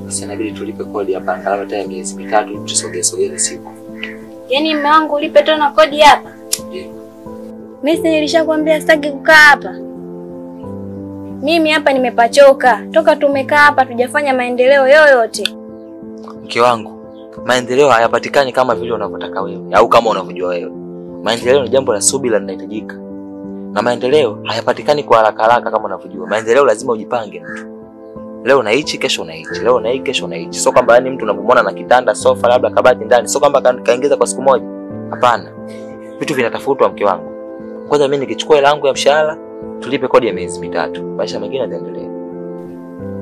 Sasa inabidi tulipe kodi hapa angalau hata ya miezi mitatu tusogee sogee siku. Yaani mume wangu ulipe tena kodi hapa? Ndio. Mimi nilishakwambia sitaki kukaa hapa. Mimi hapa nimepachoka. Toka tumekaa hapa tujafanya maendeleo yoyote. Mke wangu, maendeleo hayapatikani kama vile unavyotaka wewe au kama unavyojua wewe. Maendeleo ni jambo la subira linahitajika. Na maendeleo hayapatikani kwa haraka haraka kama unavyojua. Maendeleo lazima ujipange mtu. Leo na hichi, kesho na hichi. Leo na hiki, kesho na hichi. Sio kwamba yani mtu unapomwona na kitanda, sofa, labda kabati ndani, sio kwamba kaingiza kwa siku moja. Hapana. Vitu vinatafutwa mke wangu. Kwanza mimi nikichukua hela yangu ya mshahara, tulipe kodi ya miezi mitatu. Maisha mengine yataendelea.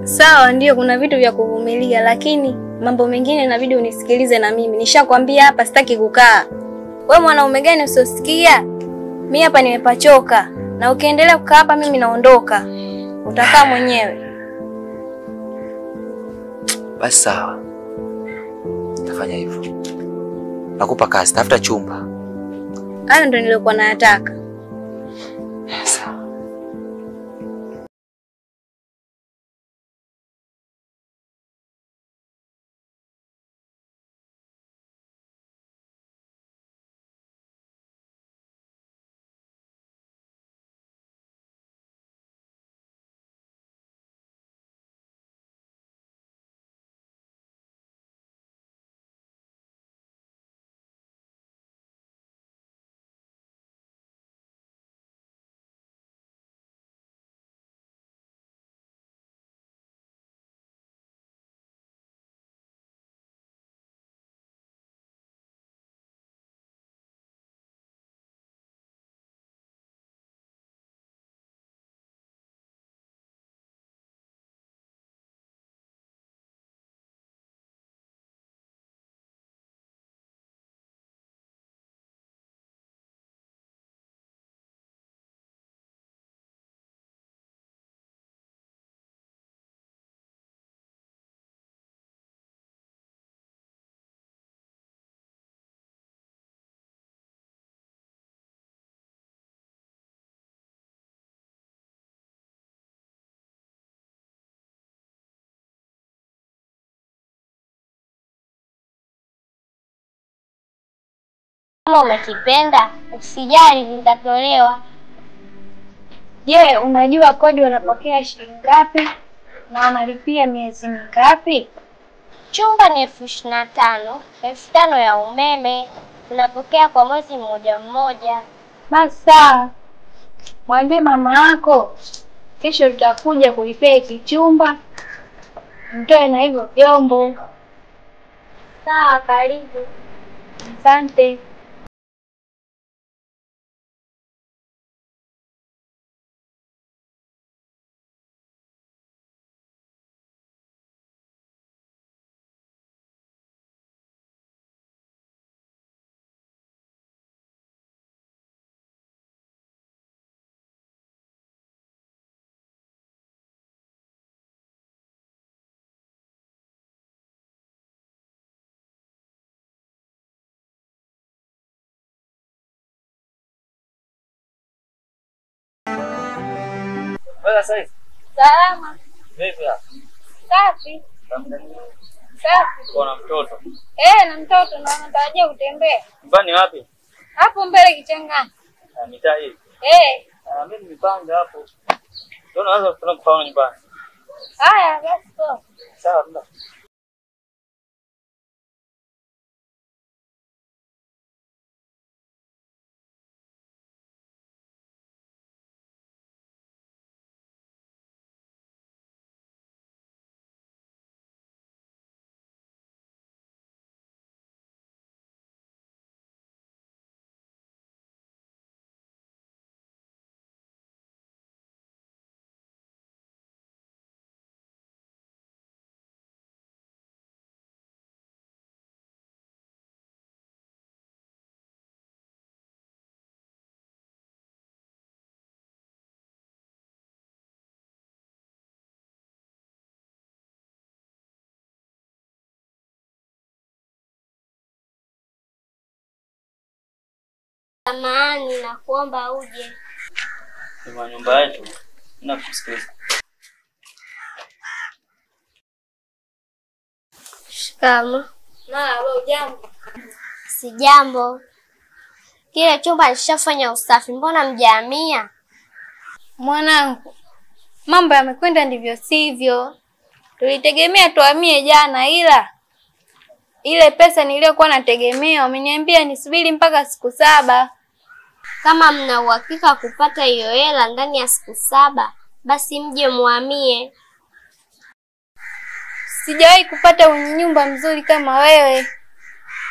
Sawa, ndio kuna vitu vya kuvumilia, lakini mambo mengine inabidi unisikilize na mimi. Nishakwambia hapa sitaki kukaa. Wewe mwanaume gani usiosikia? Mimi hapa nimepachoka. Na ukiendelea kukaa hapa mimi naondoka. Utakaa mwenyewe. Basi sawa. Nitafanya hivyo. Nakupa kazi, tafuta chumba. Hayo ndio nilikuwa nayataka. Sawa. Kama umekipenda, usijali nitatolewa. Je, unajua kodi wanapokea shilingi ngapi na wanalipia miezi mingapi? Chumba ni 25,000, 5,000 ya umeme, tunapokea kwa mwezi mmoja mmoja. Basi sawa. Mwambie mama yako kesho tutakuja kulipia hiki chumba. Mtoe na hivyo vyombo. Sawa, karibu. Asante. Salama. Vipi? Safi. Safi. Kuna mtoto? Na mtoto na anatarajia kutembea. Nyumbani wapi? Hapo mbele Kichangani. Mitaa hii? Mimi nimepanga hapo. Ndio naanza kufahamu nyumbani. Haya, basi poa. Sawa, ndio. Samahani, nakuomba uje. Kwa nyumba yetu, nakusikiliza. Shikamoo. Marahaba, hujambo? Sijambo. Kile chumba nishafanya usafi, mbona mjahamia? Mwanangu, mambo yamekwenda ndivyo sivyo. Tulitegemea tuhamie jana, ila ile pesa niliyokuwa nategemea wameniambia nisubiri mpaka siku 7. Kama mna uhakika kupata hiyo hela ndani ya siku 7, basi mje muhamie. Sijawahi kupata wenye nyumba mzuri kama wewe.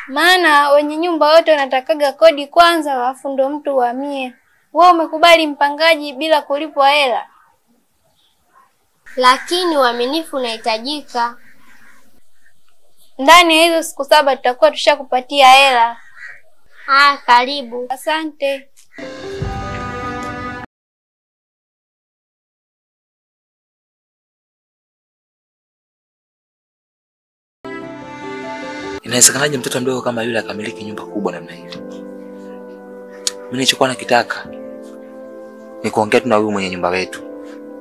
Maana wenye nyumba wote wanatakaga kodi kwanza alafu ndo mtu uhamie. Wewe umekubali mpangaji bila kulipwa hela. Lakini uaminifu unahitajika. Ndani ya hizo siku 7 tutakuwa tushakupatia hela. Ah, karibu. Asante. Inawezekanaje mtoto mdogo kama yule akamiliki nyumba kubwa namna hiyo? Mimi nilichokuwa nakitaka ni kuongea tu na huyu mwenye nyumba wetu.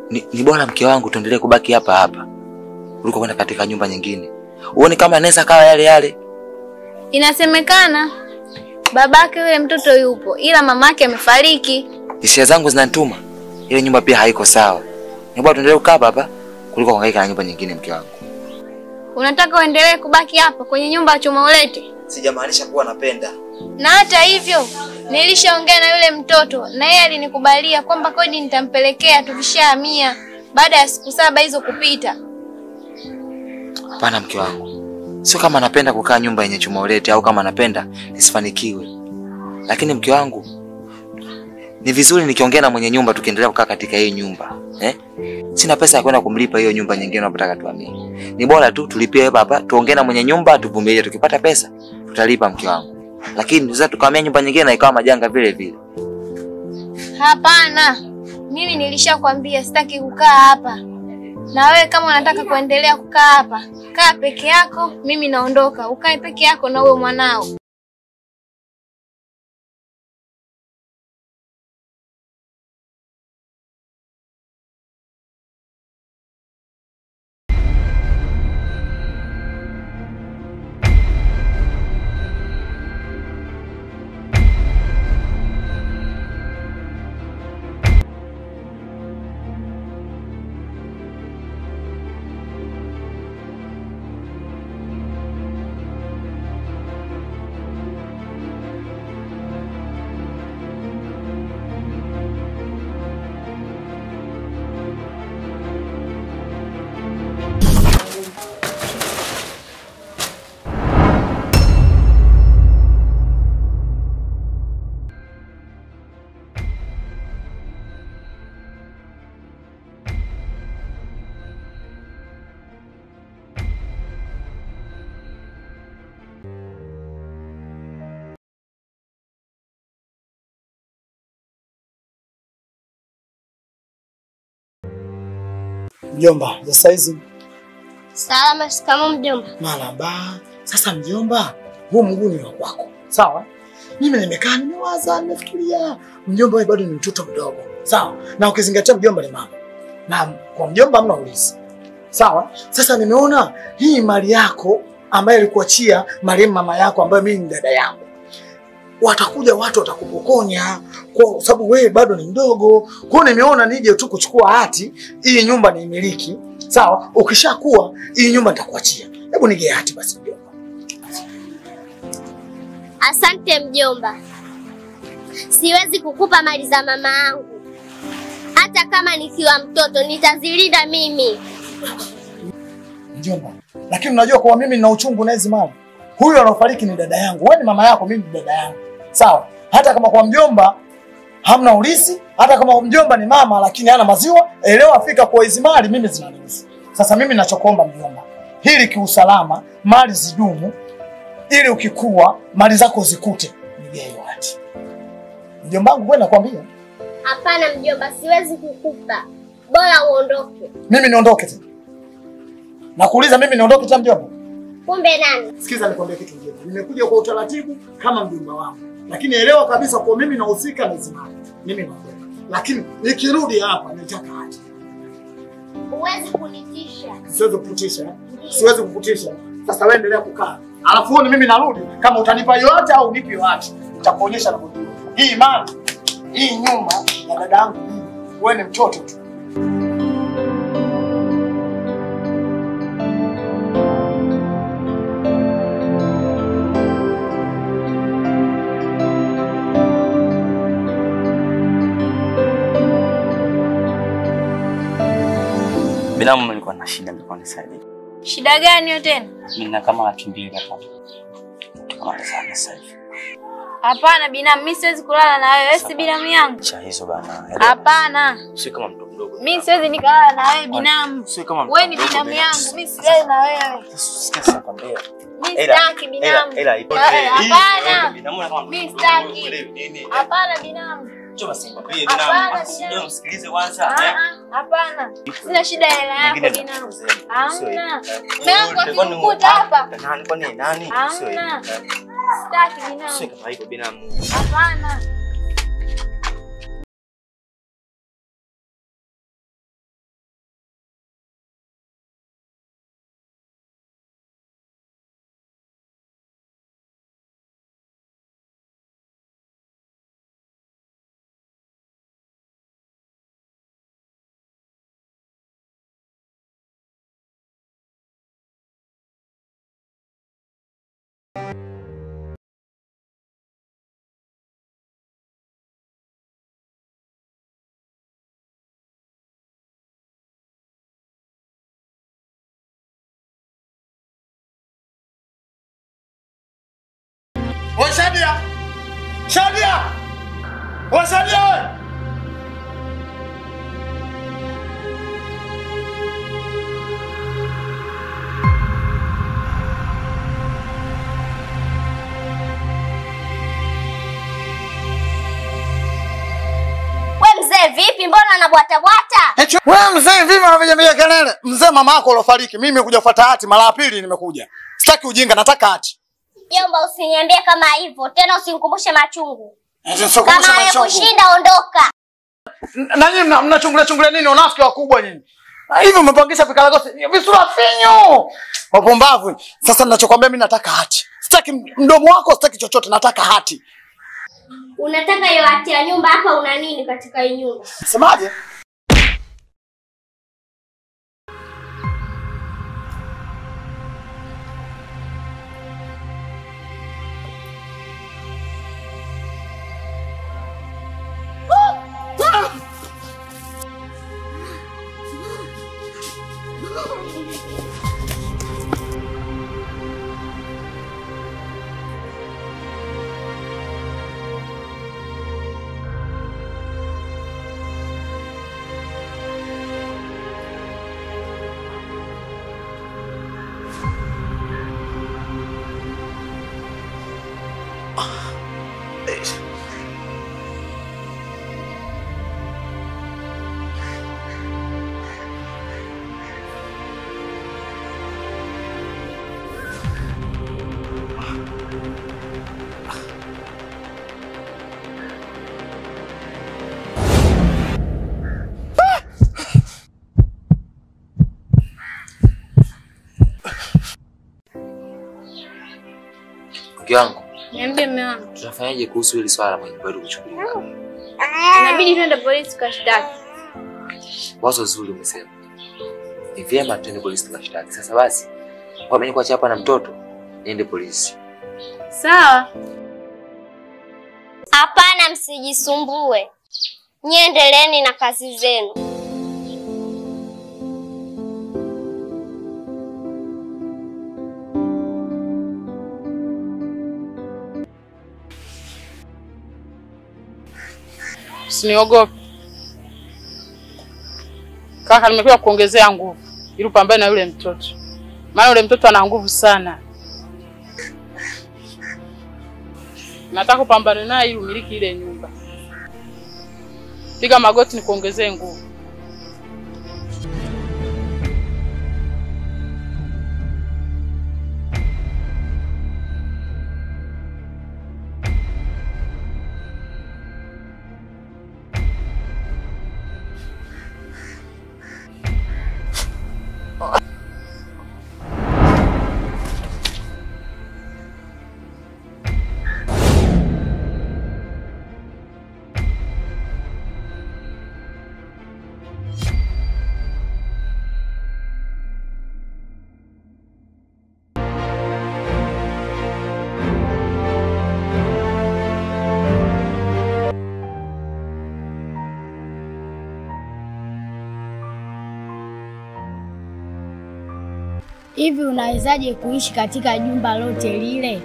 Ni bora mke wangu tuendelee kubaki hapa hapa kuliko kwenda katika nyumba nyingine. Uone kama anaweza kawa yale yale. Inasemekana babake yule mtoto yupo ila mamake amefariki. Hisia zangu zinanituma ile nyumba pia haiko sawa. Ni bora tuendelee kukaa hapa kuliko kuhangaika na nyumba nyingine mke wangu. Unataka uendelee kubaki hapa kwenye nyumba ya chuma ulete? Sijamaanisha kuwa napenda. Na hata hivyo nilishaongea na yule mtoto na yeye alinikubalia kwamba kodi nitampelekea tukishahamia baada ya siku 7 hizo kupita. Hapana mke wangu. Sio kama napenda kukaa nyumba yenye chuma ulete au kama napenda nisifanikiwe. Lakini mke wangu, ni vizuri nikiongea na mwenye nyumba tukiendelea kukaa katika hii nyumba. Sina pesa ya kwenda kumlipa hiyo nyumba nyingine unapotaka tuhamie. Ni bora tu tulipie hapa hapa, tuongee na mwenye nyumba, tuvumilie, tukipata pesa tutalipa mke wangu. Lakini sasa tukahamia nyumba nyingine na ikawa majanga vile vile. Hapana. Mimi nilishakwambia sitaki kukaa hapa. Na wewe kama unataka kuendelea kukaa hapa, kaa peke yako, mimi naondoka. Ukae peke yako na wewe mwanao. Mjomba, za saizi? Salama, shikamoo mjomba. Marahaba. Sasa mjomba, huu mguu ni wa kwako. Sawa? Mimi nimekaa nimewaza, nimefikiria. Mjomba wewe bado ni mtoto mdogo. Sawa? Na ukizingatia mjomba ni mama. Na kwa mjomba hamna ulisi. Sawa? Sasa nimeona hii mali yako ambayo ilikuachia marehemu mama yako ambayo mimi ni dada yangu. Watakuja watu watakupokonya kwa sababu wewe bado ni mdogo. Kwa hiyo nimeona nije tu kuchukua hati hii nyumba ni imiliki. Sawa? Ukishakuwa hii nyumba nitakuachia. Hebu nige hati basi mjomba. Asante mjomba. Siwezi kukupa mali za mama yangu. Hata kama nikiwa mtoto nitazilinda mimi. Mjomba, lakini unajua kwa mimi nina uchungu na hizi mali. Huyu anaofariki ni dada yangu. Wewe ni mama yako, mimi ni dada yangu. Sawa? Hata kama kwa mjomba hamna ulisi, hata kama mjomba ni mama lakini hana maziwa, elewa afika kwa hizi mali mimi zinanihusu. Sasa mimi ninachokuomba mjomba, hili kiusalama, mali zidumu, ili ukikua mali zako zikute. Nigei hati. Mjomba wangu wewe nakwambia. Hapana mjomba, siwezi kukupa. Bora uondoke. Mimi niondoke tena? Nakuuliza mimi niondoke tena mjomba? Kumbe nani? Sikiza nikwambie kitu mjomba. Nimekuja kwa utaratibu kama mjomba wangu. Lakini elewa kabisa kwa mimi nahusika na hizi mali. Mimi naondoka. Lakini nikirudi hapa nitaka hati. Huwezi kunitisha. Siwezi kukutisha. Siwezi kukutisha. Sasa wewe endelea kukaa. Alafu uone mimi narudi kama utanipa yote au unipi yote. Nitakuonyesha na kujua. Hii mali, hii nyumba ya dadangu mimi. Wewe ni mtoto tu. Binamu nilikuwa na shida, nilikuwa nisaidie. Shida gani hiyo tena? Nina kama 200,000 hapa. Tukamalizana sasa hivi. Hapana binamu, mimi siwezi kulala na wewe. Wewe si binamu yangu. Cha hizo bana. Hapana. Sio kama mtu mdogo. Mimi siwezi nikalala na wewe binamu. Sio kama mtu. Wewe ni binamu yangu, mimi silali na wewe. Sikia sasa kwambia. Mimi sitaki binamu. Ela ipo. Hapana. Binamu kama mimi sitaki. Hapana binamu. Njoo basi nikwambie binamu. Sio msikilize kwanza. Hapana. Sina shida ya hela yako binamu. Hamna. Mimi akikukuta hapa. Nani kwani nani? Hamna. Sitaki binamu. Sio kama hivyo binamu. Hapana. Wewe Shadia! Shadia! Wewe Shadia wewe! Wewe mzee vipi, mbona unabwata bwata? Wewe mzee vipi unapiga kelele? Mzee mama yako alofariki, mimi nimekuja kufuata hati mara ya pili nimekuja. Sitaki ujinga, nataka hati. Jomba, usiniambie kama hivyo tena, usinikumbushe machungu. Kama hayakushinda ondoka. Na nyinyi mnachungulia chungulia nini? Unafiki wakubwa nyinyi. Hivi mmepangisha vikaragosi visura finyu. Wapumbavu. Sasa ninachokuambia mimi nataka hati. Sitaki mdomo wako, sitaki chochote, nataka hati. Unataka hiyo hati ya nyumba hapa, una nini katika hii nyumba? Semaje? Mke wangu. Niambie mume wangu. Tunafanyaje kuhusu hili swala la mwenye bado kuchukuliwa? Inabidi twende polisi tukashtaki. Wazo zuri umesema. Ni vyema twende polisi tukashtaki. Sasa basi, kwa mimi kuacha hapa na mtoto, niende polisi. Sawa. Hapana, msijisumbue. Niendeleeni na kazi zenu. Usiniogope. Kaka, nimekuja kuongezea nguvu ili upambane na yule mtoto. Maana yule mtoto ana nguvu sana. Nataka kupambana naye ili umiliki ile nyumba. Piga magoti nikuongezee nguvu. Hivi unawezaje kuishi katika jumba lote lile?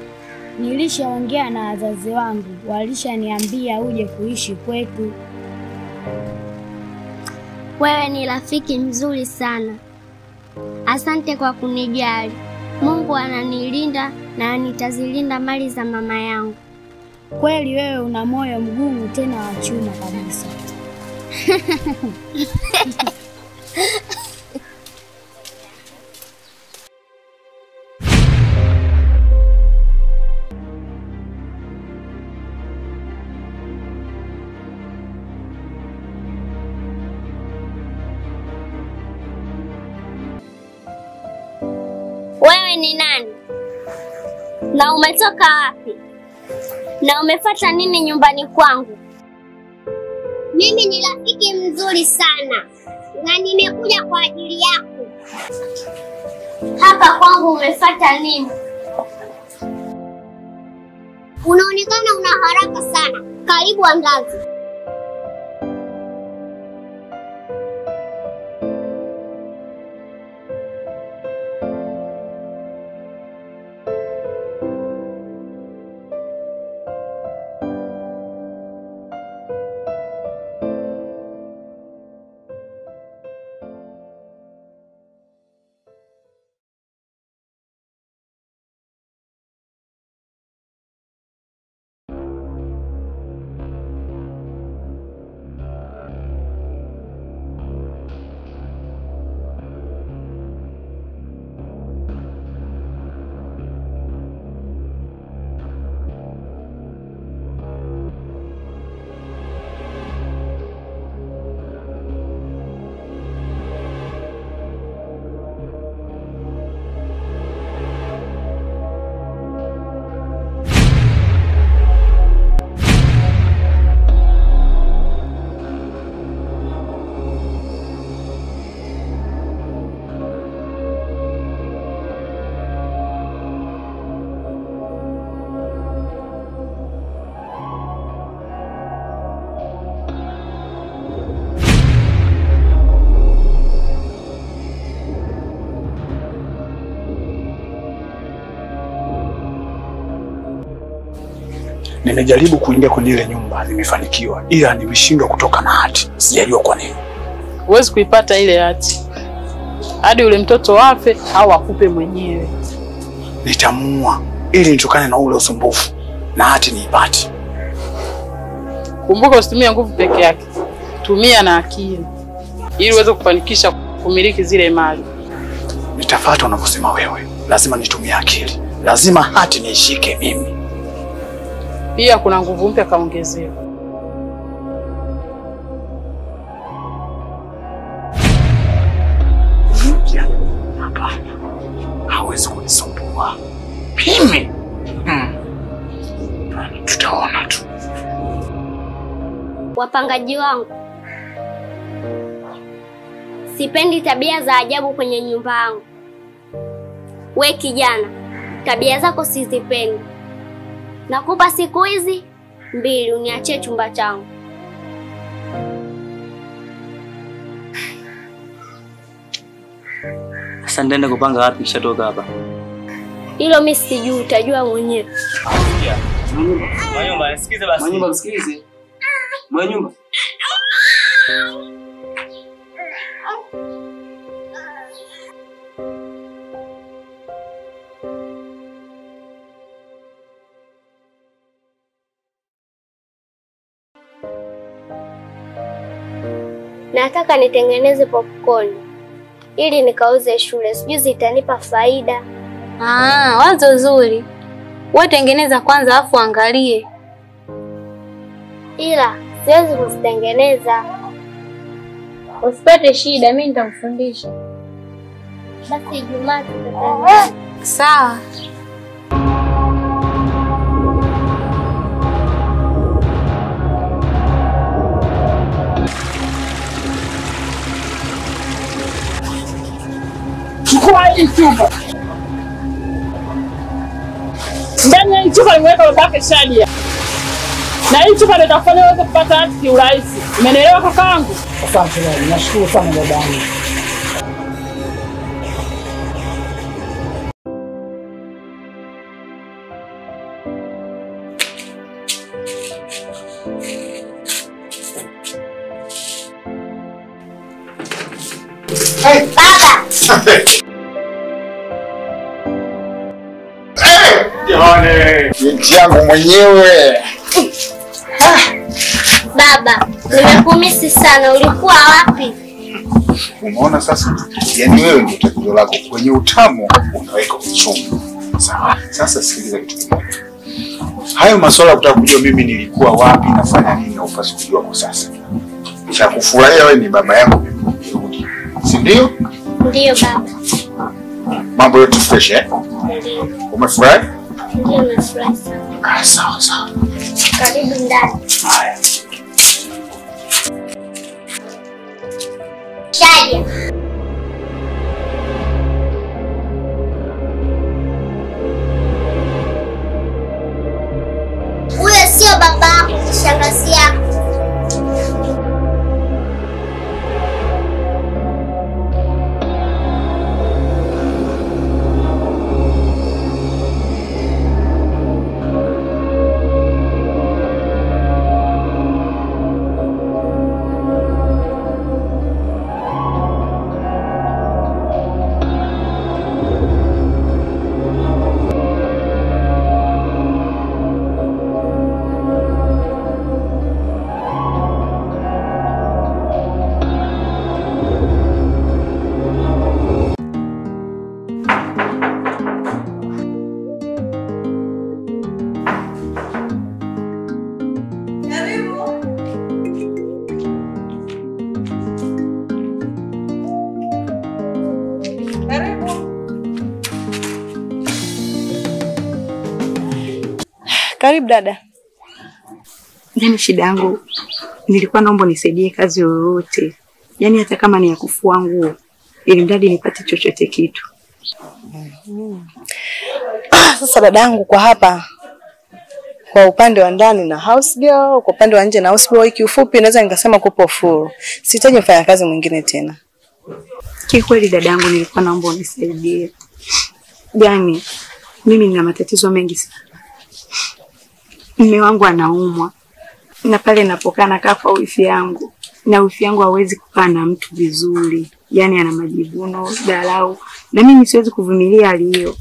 Nilishaongea na wazazi wangu, walishaniambia uje kuishi kwetu. Wewe ni rafiki mzuri sana. Asante kwa kunijali. Mungu ananilinda na nitazilinda mali za mama yangu. Kweli wewe una moyo mgumu tena wa chuma kabisa. Wewe ni nani? Na umetoka wapi? Na umefuata nini nyumbani kwangu? Mimi ni rafiki mzuri sana na nimekuja kwa ajili yako. Hapa kwangu umefuata nini? Unaonekana una haraka sana. Karibu angazi. Nimejaribu kuingia kwenye ile nyumba, nimefanikiwa, ila nimeshindwa kutoka na hati. Sijajua kwa nini. Huwezi kuipata ile hati hadi ule mtoto afe au akupe mwenyewe. Nitamuua ili nitokane na ule usumbufu na hati niipate. Kumbuka usitumie nguvu peke yake, tumia na akili ili uweze kufanikisha kumiliki zile mali. Nitafuata unavyosema wewe. Lazima nitumie akili, lazima hati niishike mimi. Pia kuna nguvu mpya kaongezewa. Mpya? Hapana, hawezi kunisumbua mimi. Tutaona tu. Wapangaji wangu, sipendi tabia za ajabu kwenye nyumba yangu. We kijana, tabia zako sizipendi. Nakupa siku hizi 2 uniachie chumba changu. Sasa nitaenda kupanga wapi kishatoka hapa? Hilo mimi sijui, utajua mwenyewe. Mwanyumba, nisikize basi. Mwanyumba, msikilize. Mwanyumba. Nataka nitengeneze popcorn ili nikauze shule, sijui zitanipa faida. Ah, wazo zuri. Wewe tengeneza kwanza afu angalie. Ila siwezi kuzitengeneza. Usipate shida, mimi nitamfundisha. Basi Ijumaa tutakutana. Sawa. Chukua hii chupa. Ndani ya hii chupa nimeweka babake Shadia. Na hii chupa ndio itakufanya uweze kupata hati kiurahisi. Umenielewa kakaangu? Asante baba, nashukuru sana babangu. Hey. Baba. Hey, jamani, binti yangu mwenyewe. Baba, nimekumisi sana, ulikuwa wapi? Umeona sasa? Yaani wewe ndio tatizo lako. Kwenye utamu unaweka uchungu. Sawa. Sasa sikiliza kitu kimoja. Hayo masuala ya kutaka kujua mimi nilikuwa wapi nafanya nini haupaswi kujua kwa sasa. Cha kufurahia wewe ni baba yangu mimi nirudi. Si ndio? Ndio baba. Mambo yote fresh eh? Ndio. Umefurahi? Ndio, nimefurahi sana. Ah, sawa sawa. Karibu ndani. Haya. Shadia. Huyo sio baba yako, ni shangazi yako. Karibu dada. Yaani shida yangu nilikuwa naomba nisaidie kazi yoyote. Yaani hata kama ni ya kufua nguo, ili mradi nipate chochote kitu. Sasa dadangu, kwa hapa kwa upande wa ndani na house girl, kwa upande wa nje na house boy, kiufupi naweza nikasema kupo full. Sihitaji mfanyakazi mwingine tena. Kikweli dadangu nilikuwa naomba unisaidie. Yaani mimi nina matatizo mengi sana. Mume wangu anaumwa. Na pale ninapokaa nakaa kwa wifi yangu. Na wifi yangu hawezi kukaa na mtu vizuri. Yaani ana majivuno, dharau. Na mimi siwezi kuvumilia hali hiyo.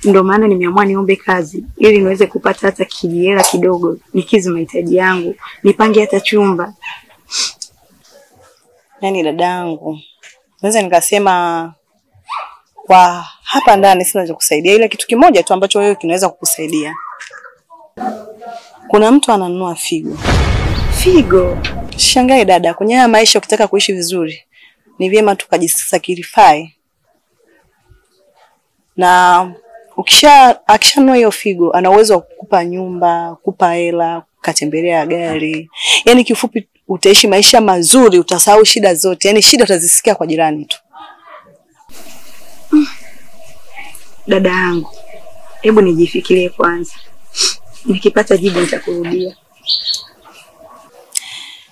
Ndio maana nimeamua niombe kazi ili niweze kupata hata kijihela kidogo, nikizi mahitaji yangu, nipange hata chumba. Yaani dadangu, naweza nikasema kwa hapa ndani sina cha kusaidia, ila kitu kimoja tu ambacho wewe kinaweza kukusaidia. Kuna mtu ananunua figo. Figo? Shangae dada, kwenye haya maisha ukitaka kuishi vizuri ni vyema tukajisacrifice. Na akishanunua hiyo figo, ana uwezo wa kukupa nyumba, kukupa hela, kukatembelea gari. Yaani kifupi utaishi maisha mazuri, utasahau shida zote. Yaani shida utazisikia kwa jirani tu. Dada yangu, hebu nijifikirie kwanza. Nikipata jibu nitakurudia.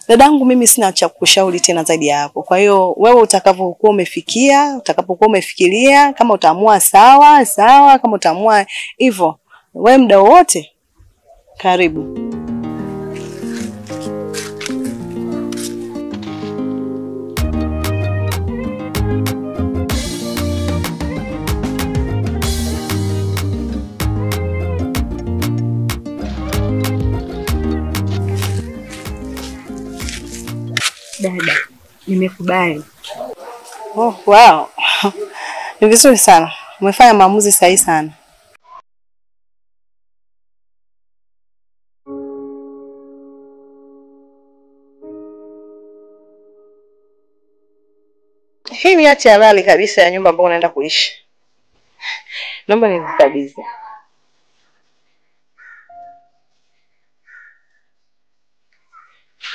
Dadangu, mimi sina cha kukushauri tena zaidi ya hapo. Kwa hiyo wewe utakapokuwa umefikia, utakapokuwa umefikiria, kama utaamua sawa, sawa, kama utaamua hivyo, wewe muda wote karibu. Dada, nimekubali. Oh, wow. Ni vizuri sana. Umefanya maamuzi sahihi sana. Hii ni hati halali kabisa ya nyumba ambayo unaenda kuishi. Naomba nizikabidhi.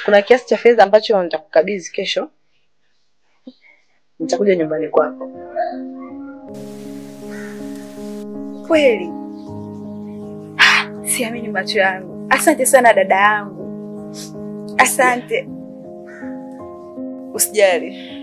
Kuna kiasi cha fedha ambacho nitakukabidhi kesho. Nitakuja nyumbani kwako. Kweli? Siamini macho yangu. Asante sana dada yangu. Asante. Usijali.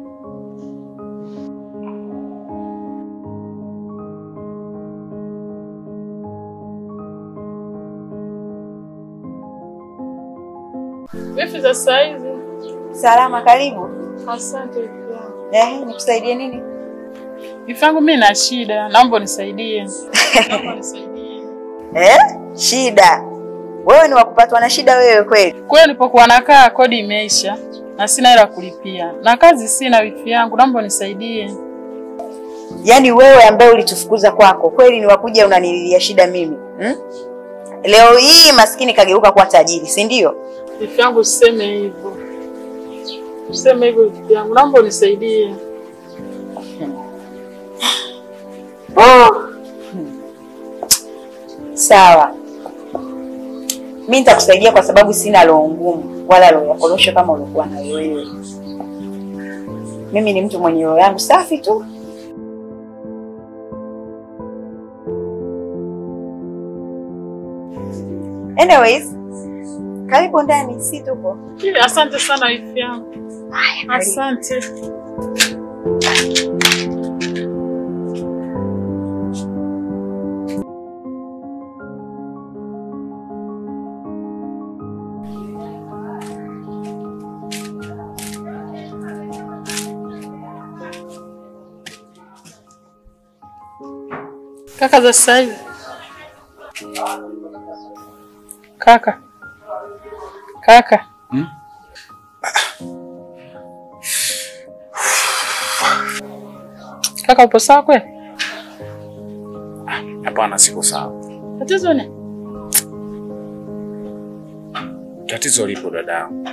Vipi za saizi? Salama, karibu. Asante wifi yangu. Nikusaidie nini? Wifi yangu mimi na shida, naomba unisaidie. Shida? Wewe ni wakupatwa na shida wewe kweli? Kwa hiyo nilipokuwa nakaa kodi imeisha na sina hela kulipia. Na kazi sina wifi yangu, naomba unisaidie. Yaani wewe ambaye ulitufukuza kwako, kweli ni wakuja unanililia shida mimi? Leo hii maskini kageuka kuwa tajiri, si ndio? Wifi yangu usiseme hivyo. Usiseme hivyo wifi yangu, naomba unisaidie. Sawa. Mimi nitakusaidia kwa sababu sina roho ngumu wala roho ya korosho kama ulikuwa nayo wewe. Mimi ni mtu mwenye roho yangu safi tu. Anyways, karibu ndani, si tupo. Asante sana wifi yangu. Asante. Kaka za sasa hivi. Kaka. Kaka. Kaka upo sawa kweli? Hapana, siko sawa. Tatizo ni? Tatizo lipo dadangu.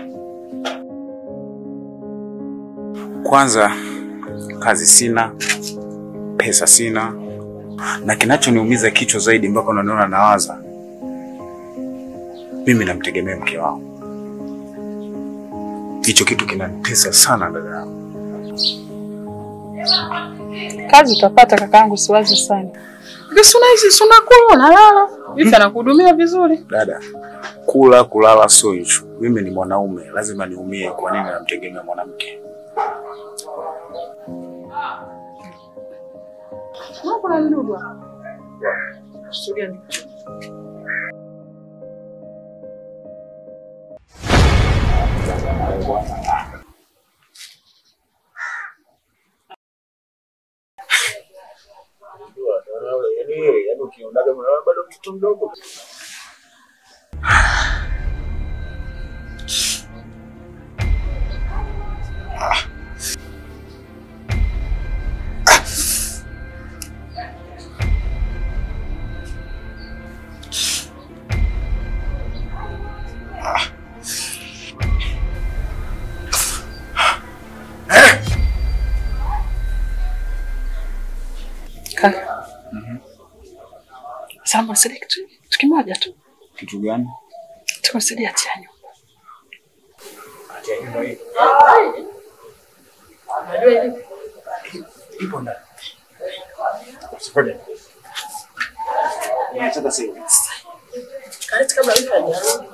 Kwanza kazi sina, pesa sina, na kinachoniumiza kichwa zaidi mpaka unaniona nawaza, mimi namtegemea mke wangu. Hicho kitu kinanitesa sana dadangu. Kazi utapata kakaangu, siwazi sana. Suna hizi suna kula unalala. Hivi anakuhudumia vizuri. Dada, kula kulala sio issue. Mimi ni mwanaume, lazima niumie. Kwa nini namtegemea mwanamke? Kuna mdudu hapa. Sogea. Bado mtoto mdogo. Kaka. Samba nisaidie kitu kimoja tu. Kitu gani? Tukusaidie hati ya nyumba. Hati ya nyumba hii? Ipo ndani. Usifanye. Nataka sasa hivi. Karibu kabla hivi hajarudi.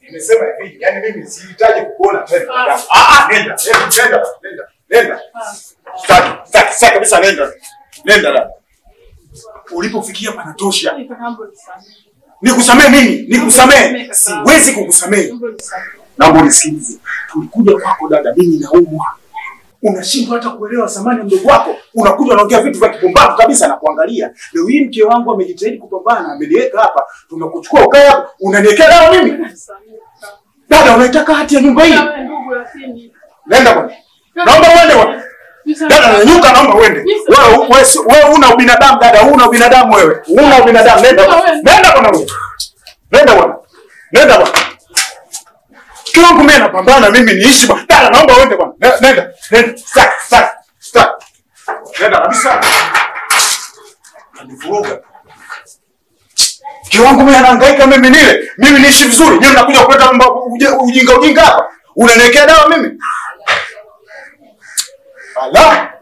Nimesema hivi, yani mimi sihitaji kukuona tena. Nenda, nenda, nenda, nenda. Sitaki, sitaki kabisa, nenda. Nenda dada. Ulipofikia panatosha. Nikusamee mimi, nikusamee. Siwezi kukusamee. Naomba unisikilize. Tulikuja kwako dada, mimi naumwa. Unashindwa hata kuelewa thamani ya mdogo wako. Unakuja unaongea vitu vya kipumbavu kabisa na kuangalia. Leo hii mke wangu amejitahidi kupambana, ameniweka hapa. Tumekuchukua ukae hapa, unaniwekea dawa mimi? Dada, unaitaka hati ya nyumba hii? Nenda bwana. Naomba uende bwana. Dada nyanyuka, naomba uende. Wewe una ubinadamu dada, una ubinadamu wewe. Una ubinadamu, nenda. Nenda bwana wewe. Nenda bwana. Nenda bwana. Kila mtu mimi napambana mimi niishi bwana. Dada naomba uende bwana. Nenda. Nenda. Stop, stop. Stop. Nenda kabisa. Anivuruga. Kiwango mimi anahangaika mimi nile. Mimi niishi vizuri. Mimi nakuja kuleta ujinga ujinga hapa. Unaniwekea dawa mimi? Ala!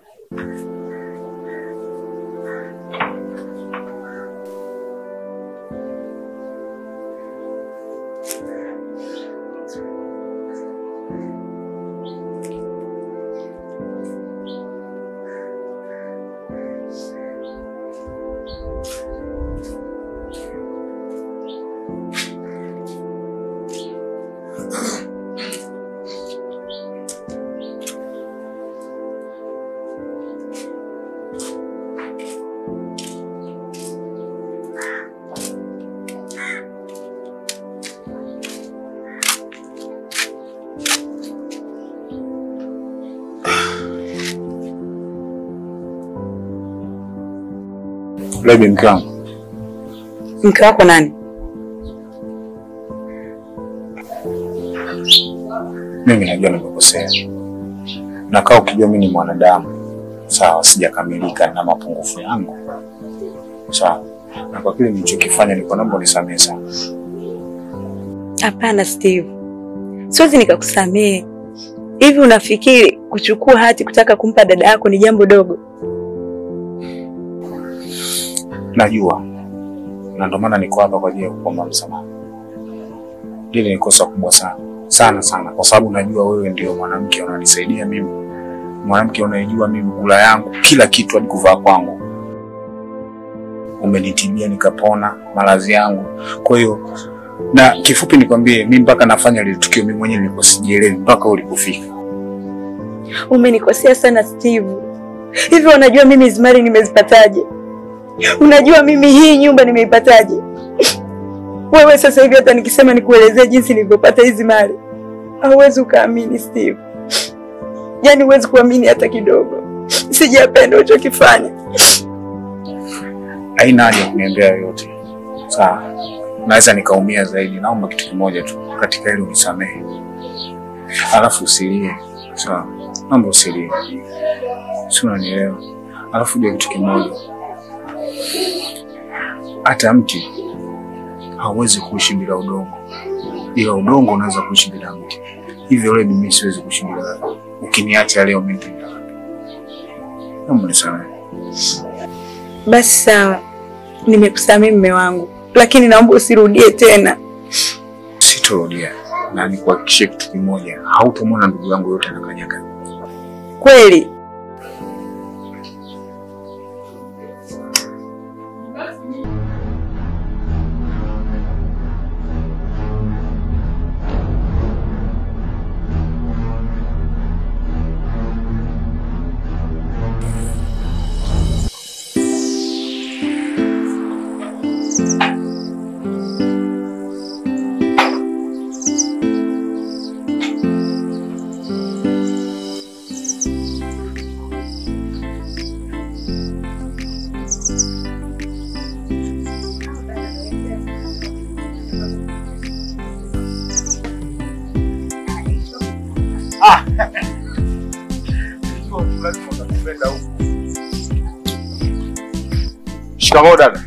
Lebi mke wangu. Mke wako nani? Mimi najua nimekosea. Na kaa ukijua mimi ni mwanadamu. Sawa, sijakamilika na mapungufu yangu. Sawa. Na kwa kile nilichokifanya niko naomba unisamehe sana. Hapana Steve. Siwezi nikakusamehe. Hivi unafikiri kuchukua hati kutaka kumpa dada yako ni jambo dogo? Najua. Na ndio maana niko hapa kwa ajili ya kuomba msamaha. Lile ni kosa kubwa sana. Sana sana kwa sababu najua wewe ndio mwanamke unanisaidia mimi. Mwanamke unayejua mimi kula yangu, kila kitu hadi kuvaa kwangu. Umenitibia nikapona maradhi yangu. Kwa hiyo na kifupi nikwambie mimi mpaka nafanya lile tukio mimi mwenyewe nilikuwa sijielewi mpaka ulipofika. Umenikosea sana Steve. Hivi unajua mimi hizi mali nimezipataje? Unajua mimi hii nyumba nimeipataje? Wewe sasa hivi hata nikisema nikuelezee jinsi nilivyopata hizi mali, hauwezi ukaamini Steve. Yaani huwezi kuamini hata kidogo. Sijapenda ulichokifanya. Haina haja kuniambia yote. Sawa. Naweza nikaumia zaidi. Naomba kitu kimoja tu. Katika hilo unisamehe. Alafu usilie. Sawa. Naomba usilie. Si unanielewa? Alafu je kitu kimoja. Hata mti hauwezi kuishi bila udongo. Ila udongo unaweza kuishi bila mti. Hivyo leo mimi siwezi kuishi bila wewe. Ukiniacha leo mimi nitaenda wapi? Naomba unisamehe. Basi sawa. Nimekusamehe mume wangu, lakini naomba usirudie tena. Sitorudia. Na nikuhakikishie kitu kimoja, hautomwona ndugu yangu yote anakanyaga. Kweli? Shikamoo dada.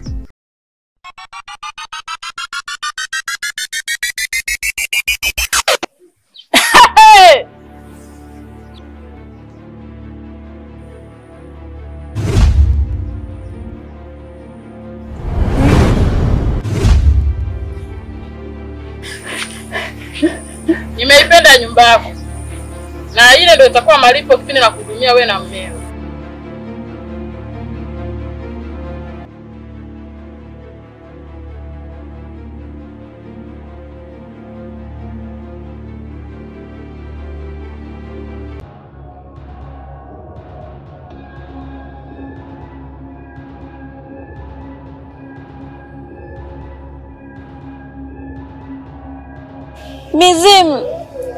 Nimeipenda nyumba yako. Na ile ndio itakuwa malipo kipindi na kuhudumia wewe na mmeo. Mizimu,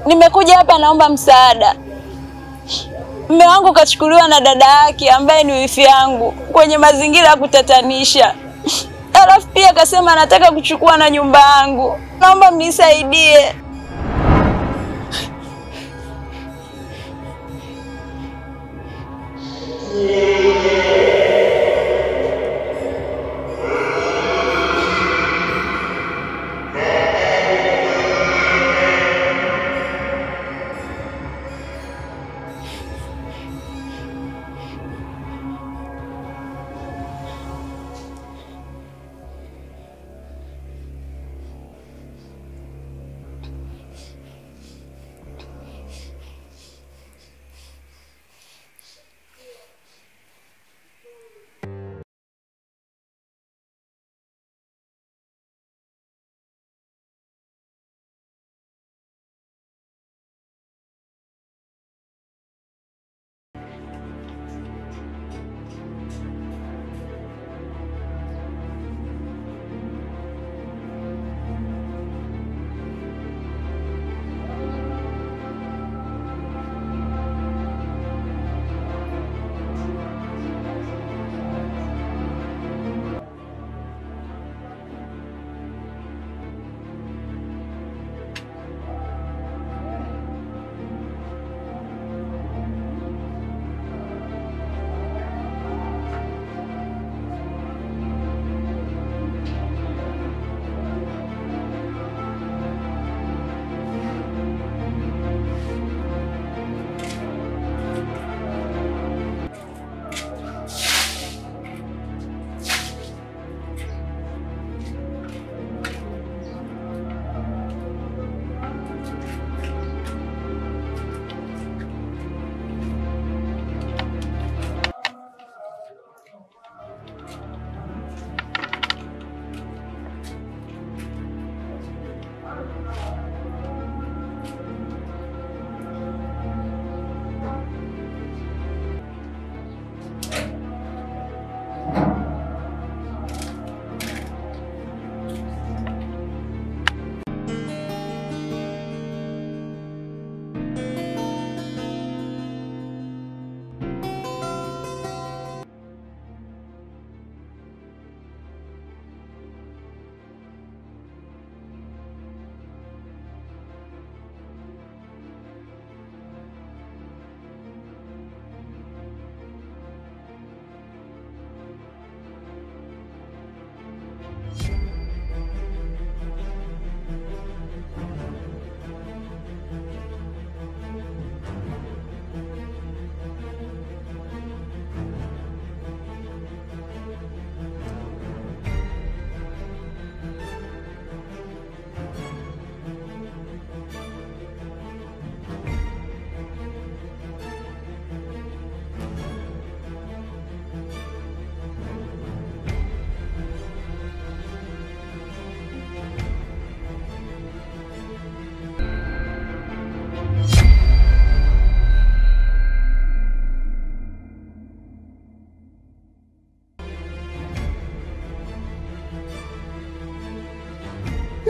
nimekuja hapa naomba msaada. Mume wangu kachukuliwa na dada yake ambaye ni wifi yangu kwenye mazingira ya kutatanisha. Alafu pia akasema anataka kuchukua na nyumba yangu. Naomba mnisaidie.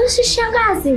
Usishangaze.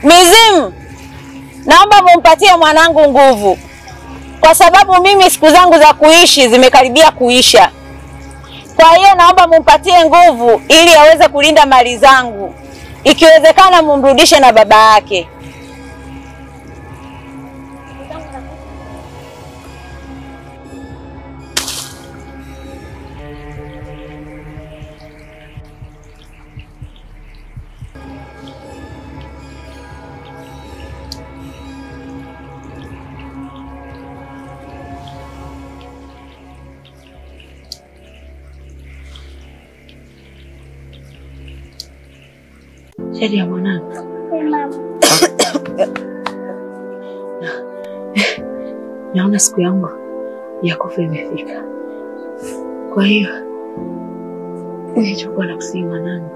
Mizimu, naomba mumpatie mwanangu nguvu, kwa sababu mimi siku zangu za kuishi zimekaribia kuisha. Kwa hiyo naomba mumpatie nguvu ili aweze kulinda mali zangu. Ikiwezekana mumrudishe na baba yake. Shadia mwanangu. Mama. Naona siku yangu ya kufa imefika. Kwa hiyo nilichokuwa nakusihi mwanangu,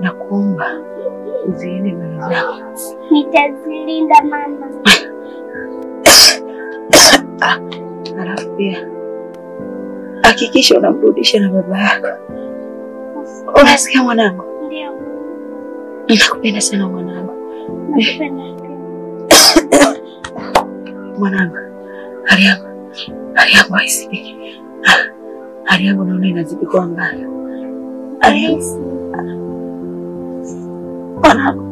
nakuomba uzilinde mali zako. Nitazilinda mama. Alafu pia hakikisha unamrudisha na baba yako. Unasikia mwanangu? Ndio. Nakupenda sana mwanangu. Nakupenda. Mwanangu, hali yangu haisiki. Hali yangu naona inazidi kuwa mbaya. Hali yangu. Mwanangu.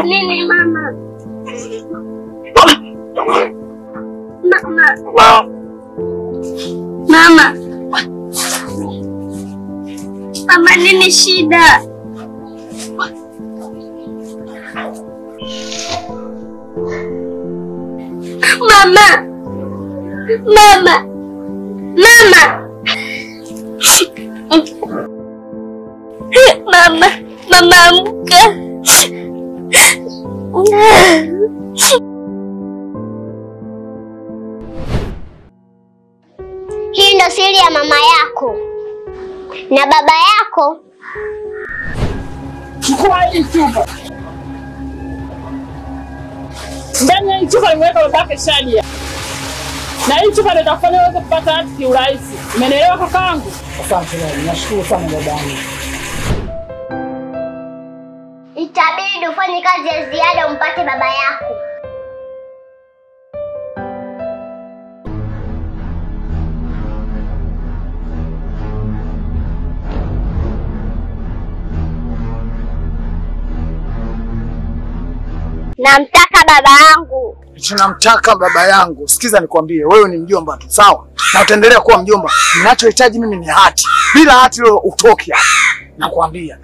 Nini mama? Mama. Mama. Mama, nini shida? Mama. Mama. Mama. Mama. Mama amka. Hii ndo siri ya mama yako na baba yako. Chukua hii chupa. Ndani ya hii chupa nimeweka babake Shadia. Na hii chupa ndio itakufanya uweze kupata hati kiurahisi. Umenielewa kakaangu? Asante baba, nashukuru sana babangu. Itabidi ufanye kazi ya ziada umpate baba yako. Namtaka baba yangu. Tunamtaka baba yangu. Sikiza nikwambie, wewe ni mjomba tu, sawa? Na utaendelea kuwa mjomba. Ninachohitaji mimi ni hati. Bila hati leo utoki hapa. Nakwambia.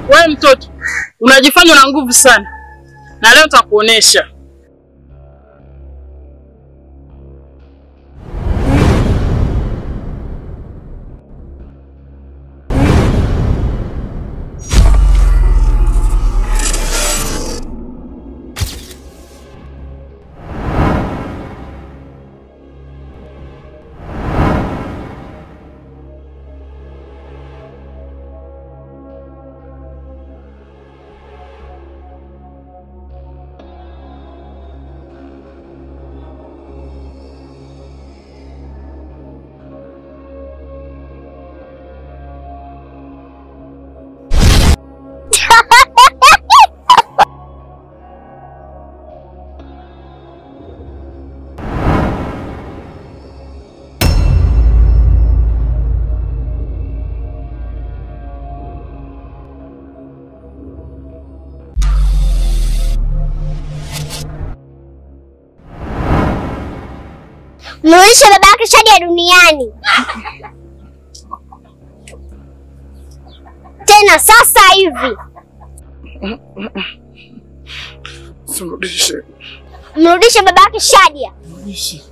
Wewe mtoto, unajifanya una nguvu sana. Na leo nitakuonesha. Mrudishe baba yake Shadia duniani. Tena sasa hivi. Mrudishe. Mrudishe baba yake Shadia. Mrudishe.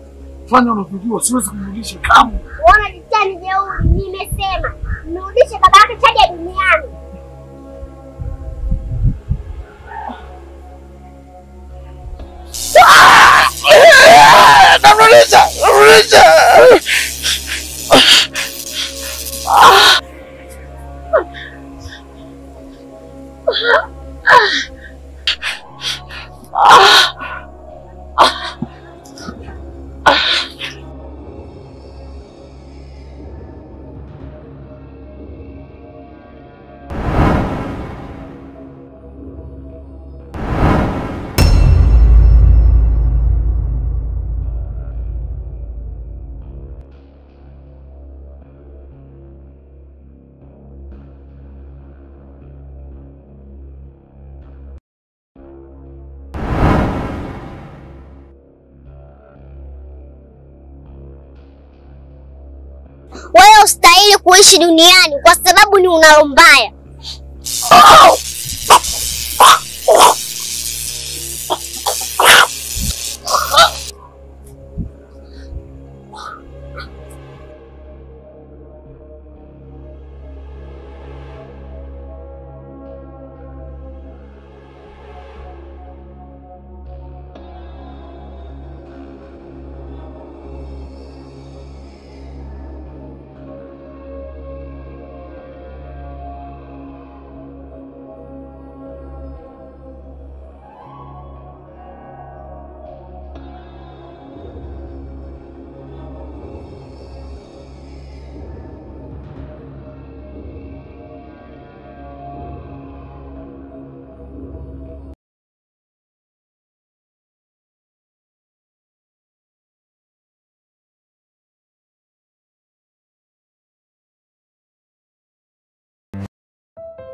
Fanya unavyojua, siwezi kumrudisha kamwe. Unaona jitani jeuri, nimesema. Mrudishe baba yake Shadia duniani. Namrudisha, namrudisha. Haustahili kuishi duniani kwa sababu ni una roho mbaya.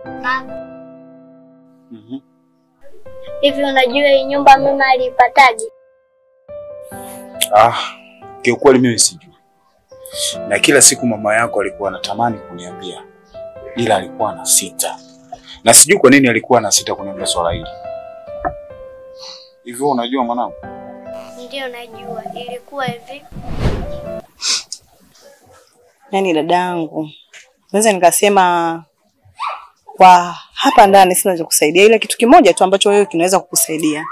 Baba. Hivi unajua hii nyumba mama aliipataje? Ah, kiukweli mimi sijui. Na kila siku mama yako alikuwa anatamani kuniambia, ila alikuwa anasita. Na sijui kwa nini alikuwa anasita kuniambia swala hili. Hivi unajua mwanangu? Ndio najua. Ilikuwa hivi. Yaani dadangu, naweza nikasema kwa hapa ndani sina cha kusaidia, ila kitu kimoja tu ambacho wewe kinaweza kukusaidia.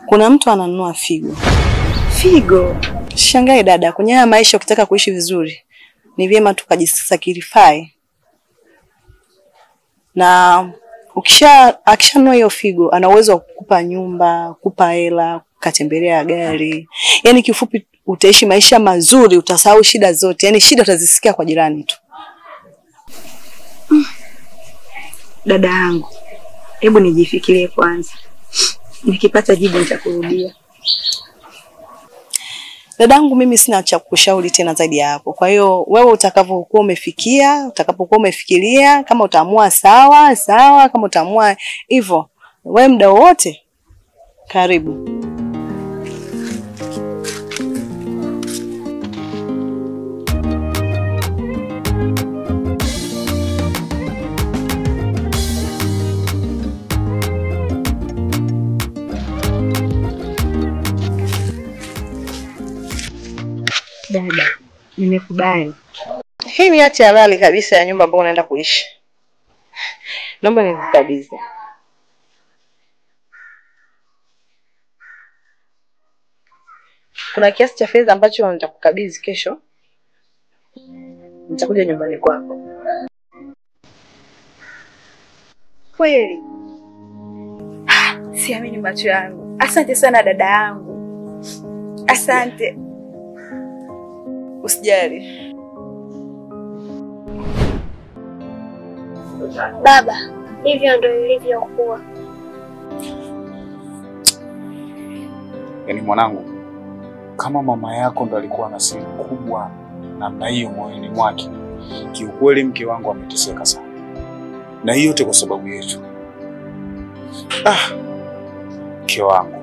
Kuna mtu ananunua figo. Figo? Shangae dada, kwenye haya maisha ukitaka kuishi vizuri ni vyema tukajisacrifice. Na akishanunua hiyo figo, ana uwezo wa kukupa nyumba, kukupa hela, kukatembelea gari. Yaani kifupi utaishi maisha mazuri, utasahau shida zote. Yaani shida utazisikia kwa jirani tu. Dada yangu, hebu nijifikirie kwanza. Nikipata jibu nitakurudia. Dadangu, mimi sina cha kukushauri tena zaidi ya hapo. Kwa hiyo wewe utakavyokuwa umefikia, utakapokuwa umefikiria, kama utaamua sawa, sawa, kama utaamua hivyo, wewe muda wote karibu. Dada, nimekubali. Hii ni hati halali kabisa ya nyumba ambayo unaenda kuishi. Naomba nikukabidhi. Kuna kiasi cha fedha ambacho nitakukabidhi kesho. Nitakuja nyumbani kwako. Kweli? Siamini macho yangu. Asante sana dada yangu. Asante. Usijali. Baba, hivyo ndio ilivyokuwa. Yaani mwanangu, kama mama yako ndo alikuwa na siri kubwa namna hiyo moyoni mwake, kiukweli mke wangu ameteseka sana. Na hiyo yote kwa sababu yetu. Ah, mke wangu.